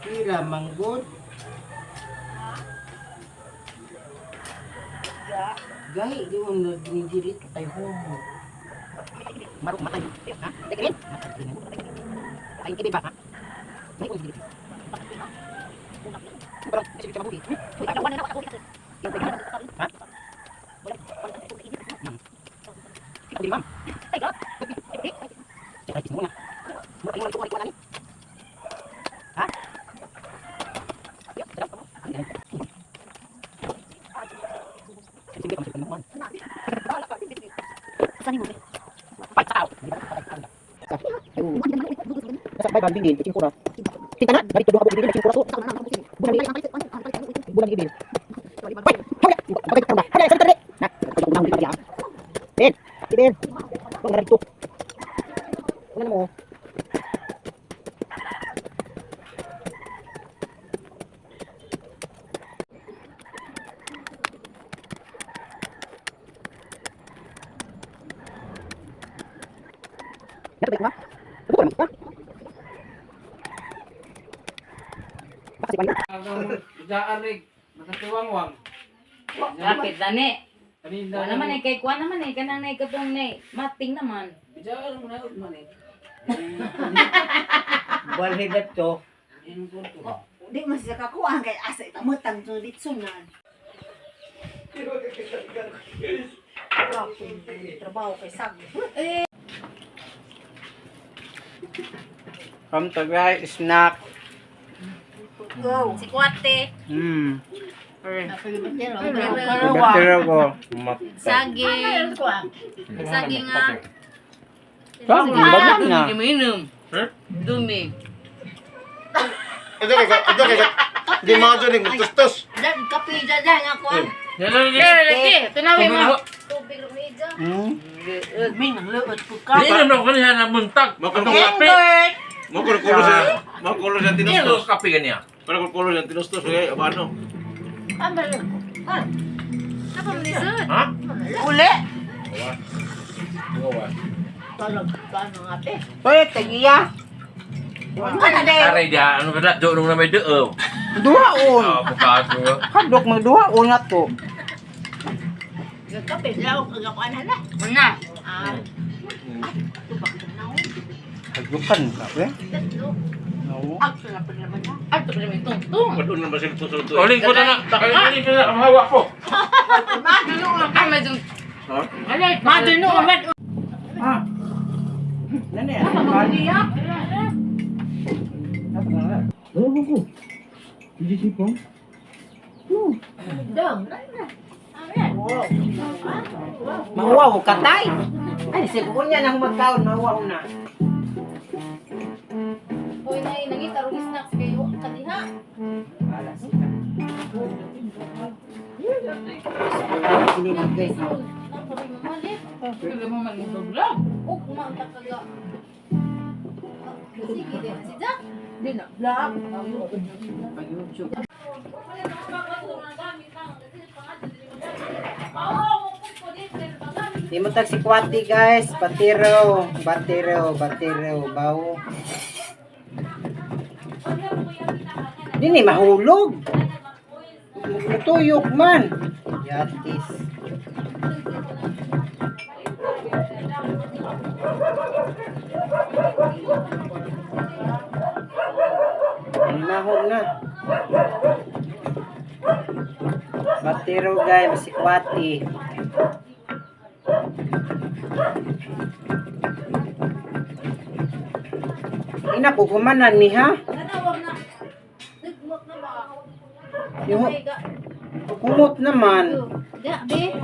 Pila manggod. Gahi di mo nagdiri kay homo. Marok matay. Ha? Tekin? Ay ibi ba ha? May kung diri. Pero kasi siya mabuti. Ha? Hindi ma'am. Ay, muna. Mura kayo lang kuha ni. Ha? Jaarig, nakatiwangwang. Lapit dani. Kanina. Wa naman eh kay kuan naman eh kanang nay katong nay mating naman. Bijaan mo na man eh. Balhin na to. Di man sila kakuha kay asa itamutang to litsunan. Trabaho kay sag. Come to guys, snack. Go. Si Kuate. Batero ko. Saging. Saging nga. Bagan na. Dumi Dumi. Ito kay ito kay di mga dyan yung tustos. Dan kape dyan dyan ako. Lagi, tunawi mo. Di na ako kanina na buntag. Makulo makulo siya. Makulo siya Di na tinustos. kape ganiya. Makulo siya tinustos kay ano. Napa man lisod? Ha? Uli. Gawa. Talag paano nga te? Hoy, tagiya. Ano de? Aray dia, ano ka do nung na may doo. Duhaon. Ah, bukaso. Hadlok magduhaon nga to. Kape law kagakuan hala. Una. Ah. Hadlokan ka, eh. No. Agto na pala naman na. Ato pa naman tungtong. Madun na ba sila tustos? Uling ko na na. Uling ko na ang hawak ko. Ah, medyo Ha? Alay, madino man. Ah. Nani? Pamagdiya. Mahuwaw katay. Ay, siguro niya nang magkaon, mahuwaw na. Hoy, nay, nangita rong snacks kayo kadiha. Wala sila. Ini na guys. Nang pamay mamalit. Sige mo man vlog. Og kumanta ka ga. Sige din si Jack. Di na vlog. Pag-YouTube. Di mo tag si Kwati guys, batero, batero, batero, bawo. Dini mahulog. Mutuyok man. Yatis. Mahog na. Batero guys, si Kwati. Ina ko kumanan ni ha. Nanawag na. Nagmok na ba? Yung kumot naman. Ga, be.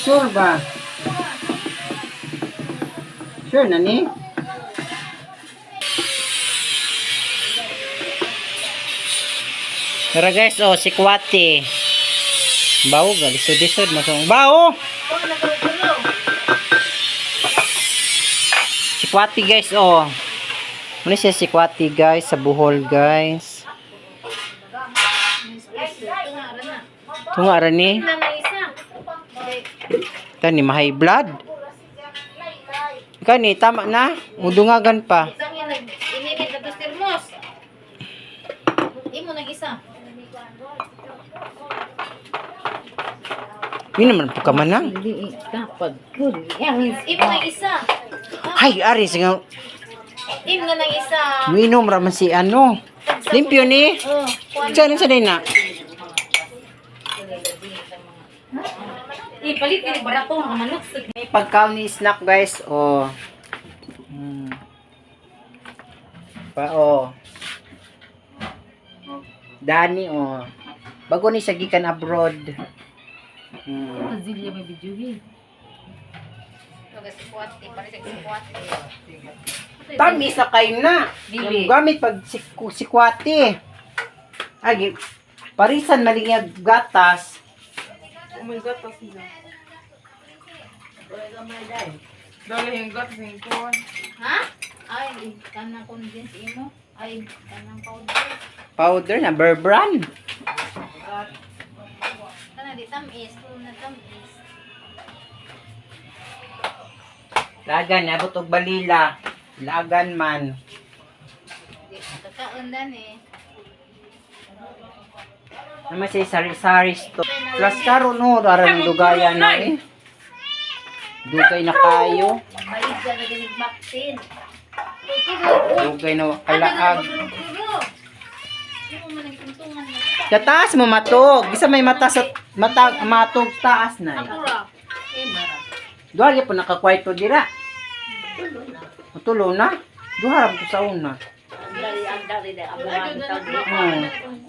Sure ba? Sure na ni? Tara guys, oh, si Kwati. Bawo, galisod-lisod. Masong bawo! Si Kwati guys, oh. Muna siya si Kwati guys, sa Bohol guys. Tunga ra ni. Na may isa. Kani mahay blood. Kani tama na. Udungagan pa. Isang yan nag inilid na dos termos. Imo nang isa. Yun naman po ka manang. Imo nang isa. Ay, ari sige. Imo na nang isa. Minom ra man si ano. Limpyo ni. Oh, kuan. Saan sa na? Ipalit ni barato nga manok. Pagkaon ni snack guys, oh. Pa oh. Dani oh. Bago ni siya gikan abroad. Zilya may video eh. Tami sa kayo na. Dili. Gamit pag sikwate. Ay, parisan malingag gatas. May gatas niya. Dali yung gatas yung kuwan. Ha? Ay, kanang condense imo. Ay, kanang powder. Powder na Bear Brand. Kana di tamis, kung na tamis. Lagan, abot og balila. Lagan man. Di kakaon dan eh. Naman siya sari-sari store. Plus karon no, aran lugayan na eh. Dugay na kayo. Balik ka na ginig vaccine. Dugay na kalaag. Imo man nagtuntungan mo. Sa taas mo matog. Bisa may mata sa mata matog taas na. Eh. Ako ra. Duha gyud po nakakwarto dira. Tulo na. Duha ra po sa una. Ang dali na abuhan tawag.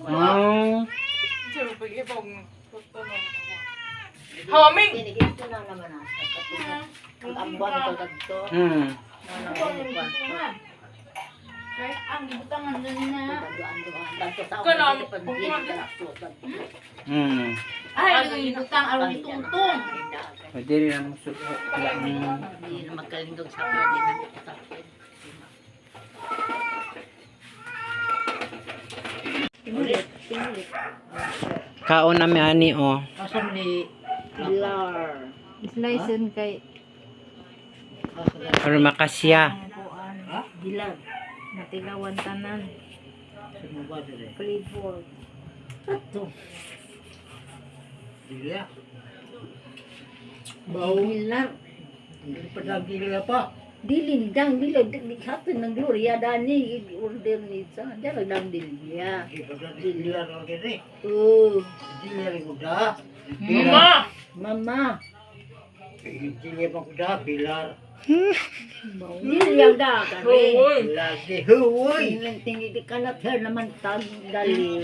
Hmm. Sir, pag-ipag. Hawaming! Ito na naman ah. Ang ambuan ko kadto. Ang gibutangan dun na. Ay, ang gibutang aron itungtong. Pwede rin ang suot. Hindi na magkalindog sa akin. Kaon na mi ani oh. Asam ni Pilar. Slice kay Para makasya. kuan. Dilag. Natilawan tanan. Flavor. Ato. Dilag. Padagila pa. Dili dang dili di hapon ng Gloria dani order ni sa dala dang dili ya. Padagila na kini. Oh, Dili rin ko da. Mama! mama. Dili pa ko da bilar. Dili ang da kare. Uy! Lagi huoy. Tingin di kanat her naman tag dali.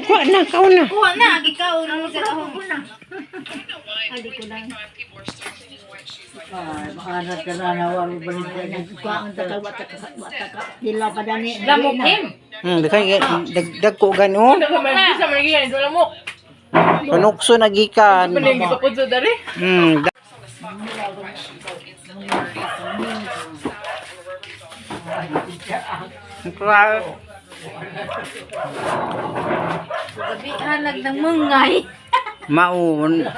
Kuha na, kaon na. Kuha na, gikaon mo sa ako. Ali ko lang. Ay, maanat ka na nawaro balik ka na. Kuha ang taka wata ka wata ka. Dila pa dani. Lamok him. Dagdag ko gano. Bisa man giyan, ito lamok. Panukso na gikan. Paningin ka po sa dali. Claro. Gabi hanag ng mungay. Maun.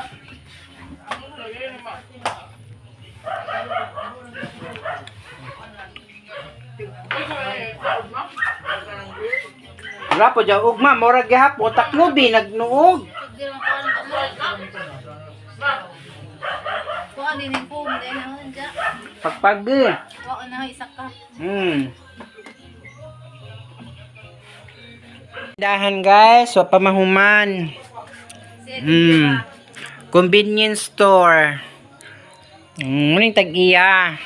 Wala po dyan, ugma, murag gihapon, taklubi, nagnuog. Kuha din yung foam din ako dyan. Pagpag eh. Kuha na isa ka. Dahan guys, wa pa mahuman. Convenience store. Muning tag-iya.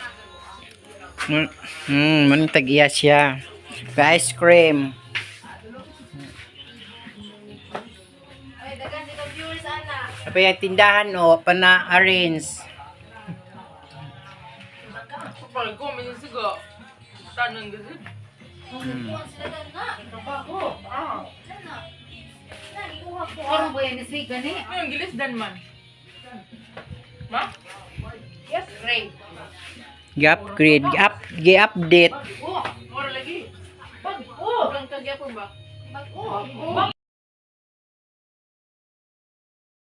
Muning tag-iya siya. May ice cream. Ay, dagan si viewers ana. Apa yung tindahan o, pana-arrange. Kapag ko, may sigo. Tanong kasi. Kuha sila dan na. Ah. Na. Na, ikuha ko. Karon ba yan ni gani? May ang gilis dan man. Ma? Gi-upgrade, gi-update. Oh, Bag-o. Kang kagyapon ba? Bag-o.